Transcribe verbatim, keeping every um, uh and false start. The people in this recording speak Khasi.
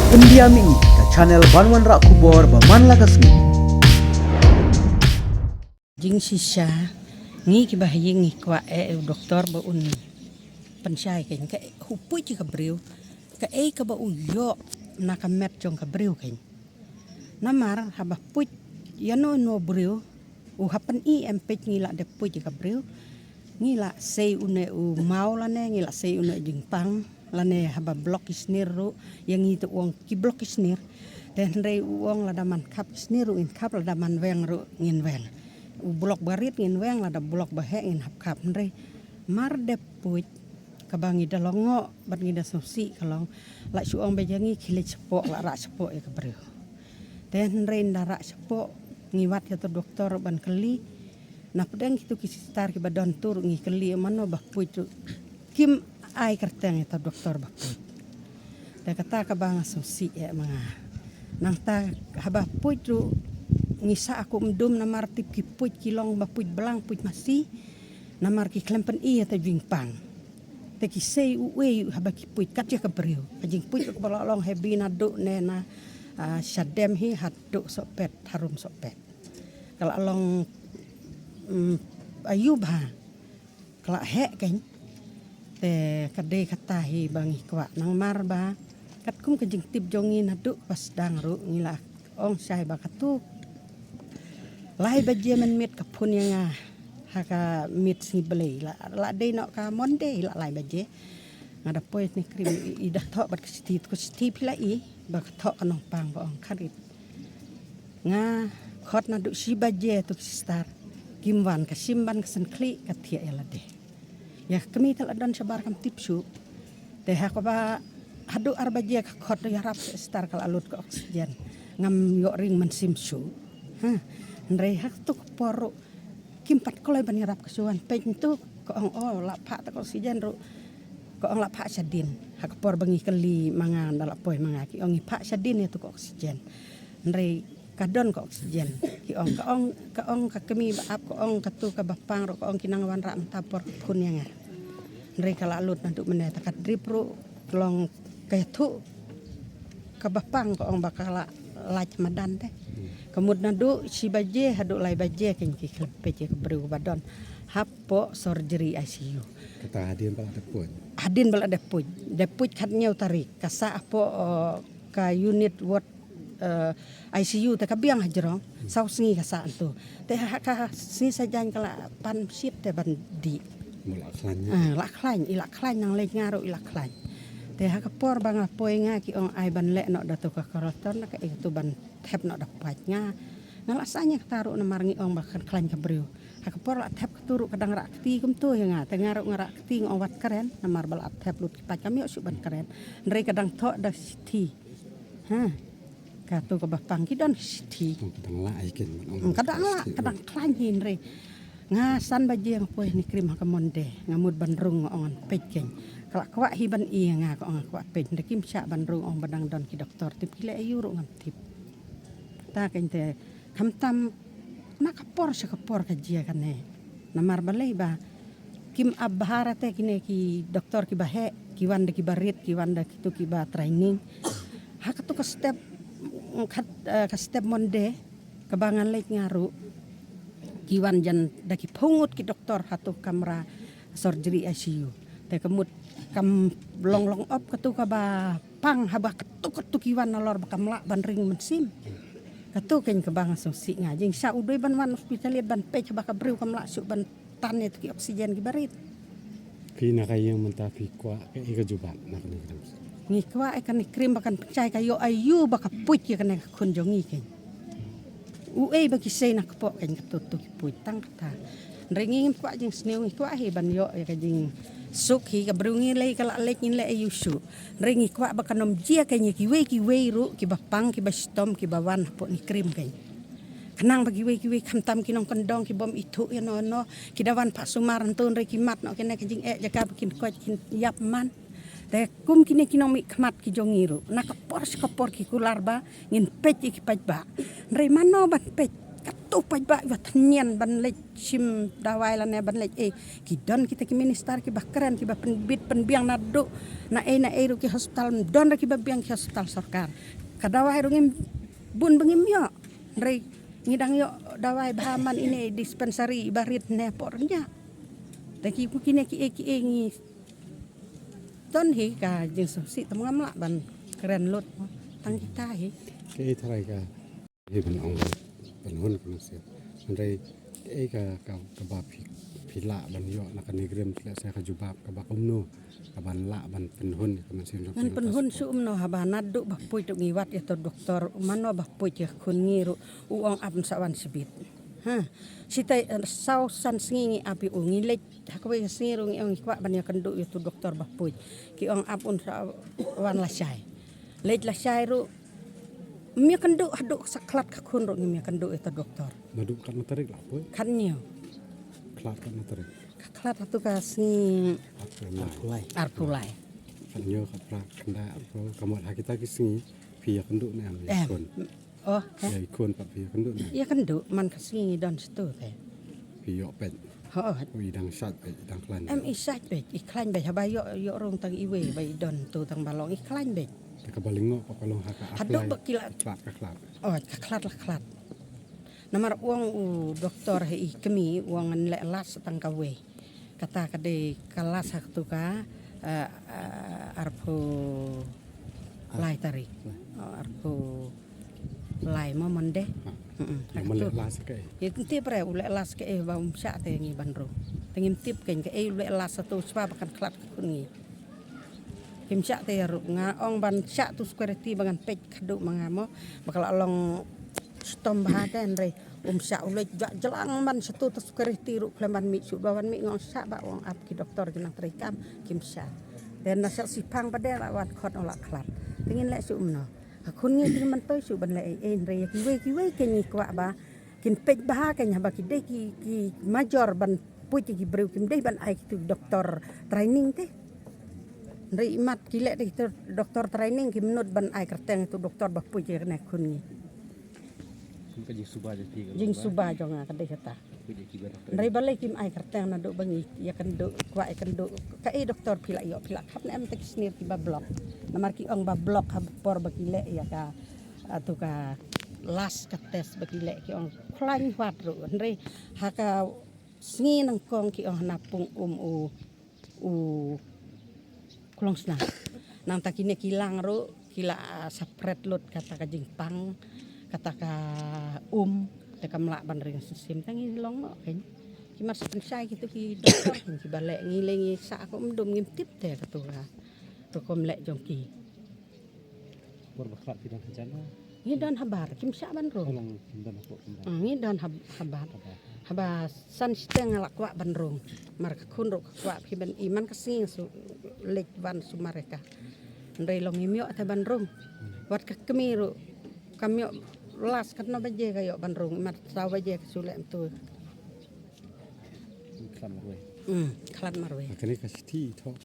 Pyndiam ïa ngi ka channel ban wanrah khubor ba man la ka sngi. Jingshisha, ngi kiba ha ïing ngi kwah eh u doktor ba un pynshai kein, ka u puit ïa ka briew, kaei kaba u ïoh na ka met jong ka briew kein. Namar haba puit ïa no no briew, u hap pyni em peit ngi lah dep puit ïa ka briew. Ngi lah sei une u maw lane, ngi lah sei une u jingpang, lane haba block ki snier ruh, ïa ngi te u ong ki block ki snier. Te hynrei u ong lada man khap ki snier ruh ngin khap, lada man weng ruh ngin weng. U block barit ngin weng, lada block baheh ngin hap khap. Hynrei mar dep puit, kaba ngi da long ngo, bad ngi da sngewsih ka long, lah shu ong ba ïa ngi khie leit shapoh, lah rah shapoh ïa ka briew. Te hynrei nda rah shapoh, ngi wad ïa uto u doktor ban kylli. Na pdeng kito ki sister kiba don tu ruh ngi kylli mano ba puit ruh, kim ai kyrteng ïa uto u doktor ba puit. Te kata kaba nga sngewsih eh ma nga. Nangta haba puit ruh, ngi sah kum dum namar tip ki puit ki long ba puit blang, puit masi. Namar ki khlem pyni ïa uto u jingpang. Te ki sei uei haba ki puit kat ïa ka briew. Ka jingpuit ruh kaba la long heavy naduh ne na, ah, shadem hi haduh sohpet, harum sohpet. Ka la long, mm, ayu bha. Ka la heh kein. Te ka dei kata hi ba ngi kwah namar ba katkum ka jingtip jong ngi naduh ba sdang ruh ngi la ong shai ba katu lai baje mynmiet ka phone ïa nga ha ka miet sngi Blei, la, la dei noh ka Monday, la lai baje. Nga da poi Nikrim, i, i da thoh bad ka shithi, ka shithi phi la i ba ka thoh ka nongpang ba ong kharit. Nga khot naduh shi baje tu ki sister kim wan, ka shim ban ka sngewkhlieh, ka thiah ïa lade. Ïa ka kmie te la don shabar kam tip shuh. Te ha kaba haduh ar baje ka khot, ïarap sister, ka la lut ka oxygen. Ngam ïoh ring mynsiem shuh. Ha. Hynrei ha katu ka por ruh kim pat kloi ban ïarap, ka shu wan peit ntu, ka ong, oh, la phah ta ka oxygen ruh. Ka ong la phah shadien. Ha ka por ba ngi kylli ma nga, nda la poi ma nga, ki ong ngi phah shadien ïa tu ka oxygen. Hynrei ka don ka oxygen. Ki ong, ka ong, ka ong ka kmie ba ap, ka ong katu kaba pang ruh, ka ong ki nang wanrah mynta por ka phone ïa nga. Hynrei ka la lut naduh mynne, ta ka drip ruh ka long ka ïathuh kaba pang, ka ong ba ka la lait madan te. Ka mut naduh shi baje haduh lai baje kein ki khlem peit ïa ka briew kaba don hapoh surgery I C U. Kata hadien ba la dep puit. Hadien ba la dep puit. Dep puit khathynñiew tarik. Ka sah hapoh, uh, ka unit ward, uh, I C U te ka biang hajrong. Saw sngi ka sah ntu. Te ha ka sngi Saitjaiñ ka la pan shit te ban dih. Mo la khlaiñ. Ah, la khlaiñ, i la khlaiñ, nang leit nga ruh i la khlaiñ. Te ha ka por ba nga poi nga, ki ong ai ban leh noh da tu ka cortisone, na kaei katu ban thep noh da pait nga. Nga la sah ïa kata ruh namar ngi ong ba kan khlaiñ ka briew. Ha ka por la thep katu ruh ka dang rah kti kumtu ïa nga. Te nga ruh nga rah kti, nga ong wat kren namar ba la thep lut ki pait, kam ïoh shuh ban kren. Hynrei ka dang thoh da shithi. Ha. Katu kaba pang ki don shithi. Oh, ka dang lah ai ken, hmm, ka dang lah, ka dang khlaiñ hi, hynrei nga san baje nga poi Nikrim ha ka Monday, nga mut ban rung, nga ong ngan peit kein. Ka la kwah hi ban ïa nga, ka ong nga kwah peit, hynrei kim shah ban rung, ong ba dang don ki doktor, tip ki leh aïu ruh ngam tip. Ta kein te, khamtam na ka por sha ka por ka jia kane. Namar balei ba kim ap bha ra te kine ki doktor kiba heh, ki wan da kiba rit, ki wan da kitu kiba training. Ha katu ka step, ka, eh, ka step Monday kaba nga leit nga ruh, ki wan jan da ki phew ngut ki doktor ha tu kamra surgery I C U. Te ka mut kam long long op katu kaba pang, haba katu katu ki wan nalor ba kam lah ban ring mynsiem. Katu kein kaba nga sngewsih nga. Jingshah u dei ban wan hospital ban peit haba ka briew kam lah shuh ban tan ïa tu ki oxygen kiba rit. Phi na ka ïing mynta phi kwah kaei ka jubab na kane ka dang? Ngi kwah ïa ka Nikrim ba kan pynshai, ka ïoh aïu ba ka puit ïa kane ka khun jong ngi kein. Uei ba ki sei na kpoh kein, katu tu ki puit tang kata. Hynrei ngi ngim kwah jingsniew, ngi kwah hi ban ïoh ïa ka jingsuk hi, ka briew ngi lei ka la leit, ngin leh aïu shuh. Hynrei ngi kwah ba kan ym jia kein ïa kiwei kiwei ruh kiba pang, kiba shitom, kiba wan hapoh Nikrim kein. Khnang ba kiwei kiwei khamtam ki nongkyndong ki bym ithuh ïa no no, ki da wan phah sumar hangto hynrei ki mad noh kane ka jingeh jaka ba kin koit kin ïap man. Te kum kine ki nongmihkhmat ki jong ngi ruh, na ka por sha ka por ki kular ba ngin peit ïa ki paidbah. Hynrei mano ban peit, katu U paidbah iba thnien ban leit shim dawai lane ban leit ei. Ki don kita ki minister kiba kren kiba pynbit pynbiang naduh na ei na ei ruh ki hospital, don ruh kiba biang ki hospital sorkar. Ka dawai ruh ngim bun ba ngim ïoh. Hynrei ngi dang ïoh dawai bha man ine dispensary iba rit ne por nya. Te ki kine ki ei ki ei ngi don hi ka jingsngewsih, te ngam lah ban kren lut tang kita hi. Ka ei tharai ka hi ban ong pynhun ka mynsiem. Hynrei ka ei ka ka kaba phi phi lah ban ïoh na ka NEIGRIHMS lehse ka jubab kaba kumno kaban lah ban pynhun ka mynsiem jong phi. Ngan pynhun shuh kumno haba naduh ba puit ruh ngi wad ïa uto doktor mano ba puit ïa ka khun ngi ruh u ong ap un sa wan shibit. Ha. Shisha saw san sngi ngi ap ïa u, ngi leit ha kawei ka sngi ruh ngi ong ngi kwah ban ïakynduh ïa uto doktor ba puit. Ki ong ap un sa wan lashai. Leit lashai ruh. Ym ïakynduh haduh sa khlad ka khun ruh ngim ïakynduh ïa uto doktor. Naduh katno tarik la puit? Khathynñiew. Khlad katno tarik? Ka khlad hato ka sngi arphew lai. Arphew lai. Khathynñiew, khatphra, khyndai, arphew, ka mut ha kita ki sngi phi ïakynduh ne em ïa i khun? Oh, ïa i khun pat phi ïakynduh ne em? Ïakynduh, man ka sngi ngi don shatu te. Phi ïoh peit? Hooid. O, i dang shait peit, i dang khlaiñ. Em, i shait peit, i khlaiñ peit, haba ïoh ïoh rung tang iwei ba i don tu tang ba long i khlaiñ peit. Te kaba lyngngoh ka long ha ka haduh ba ki la khlad, ka khlad. Oh, ka khlad la khlad. Namar u ong u doktor ha i kmie u ong ngan leh las tang kawei. Kata ka dei ka las ha katu ka, eh, eh, arphew lai tarik. Oh, arphew lai mo Monday. Ïa u leh las kaei? Ïa tip re u leh las kaei ba um shah te ngi ban rung. Te ngim tip kein kaei u leh las hato shwa ba kan khlad ka khun ngi. Kim shah te ruh nga ong ban shah tu security ba ngan peit khadduh ma nga mo ba ka la long shitom bha te hynrei um shah, u leit jlang ban shatu tu security ruh khlem ban mih shuh, ba wan mih nga ong shah ba u ong ap ki doktor ki nang trei kam, kim shah. Te na shah shiphang ba dei la wan khot u la khlad. Te ngin leh shuh kumno? Ka khun ngi te ngim myntoi shuh ban leh ei ei hynrei ïa kiwei kiwei kein ngi kwah ba kin peit bha kein haba ki dei ki ki major ban puit ïa ki briew, kim dei ban ai kitu doktor training te. Hynrei imat ki leh te kitu doktor training kim nud ban ai kyrteng ïa utu doktor ba puit ïa kane khun ngi. Kum ka jingsuba jong phi ka long ba? Jingsuba jong nga ka dei kata. Puit ïa kiba doktor. Hynrei balei kim ai kyrteng naduh ba ngi ïakynduh, kwah ïakynduh. Kaei doktor phi la ïoh, phi la khap ne em te ki snier kiba block. Namar ki ong ba block ha por ba ki leh ïa ka, ah, tu ka las ka test ba ki leh ki ong khlaiñ hwat ruh. Hynrei ha ka sngi nyngkong ki ong ha pung um u, u khlong snam. Nangta kine ki lang ruh ki la, ah, separate lut kata ka jingpang, kata ka um, te kam lah ban ring sim te ngi long noh kein. Ki mar sa pynshai kitu ki doktor kein kiba leh, ngi leh ngi sah ko ym dum, ngim tip te katu ka rukom leh jong ki. Por ba khlad phi don hajan? Ngi don habar, kim shah ban rung. Oh, long kim don hapoh kim don. Ah, ngi don hab-, habar. Habar. Haba san shiteng nga la kwah ban rung. Mar ka khun ruh ka kwah phi ban i man ka sngi nga shu leit wan sumar ïa ka. Hynrei long ngim ïoh te ban rung. Hmm. Wat ka kmie ruh kam ïoh las katno baje ka ïoh ban rung. Mar saw baje ka shu leh mynta. Khlad marwei. Hmm, khlad marwei. Ah, kane ka shithi thoh.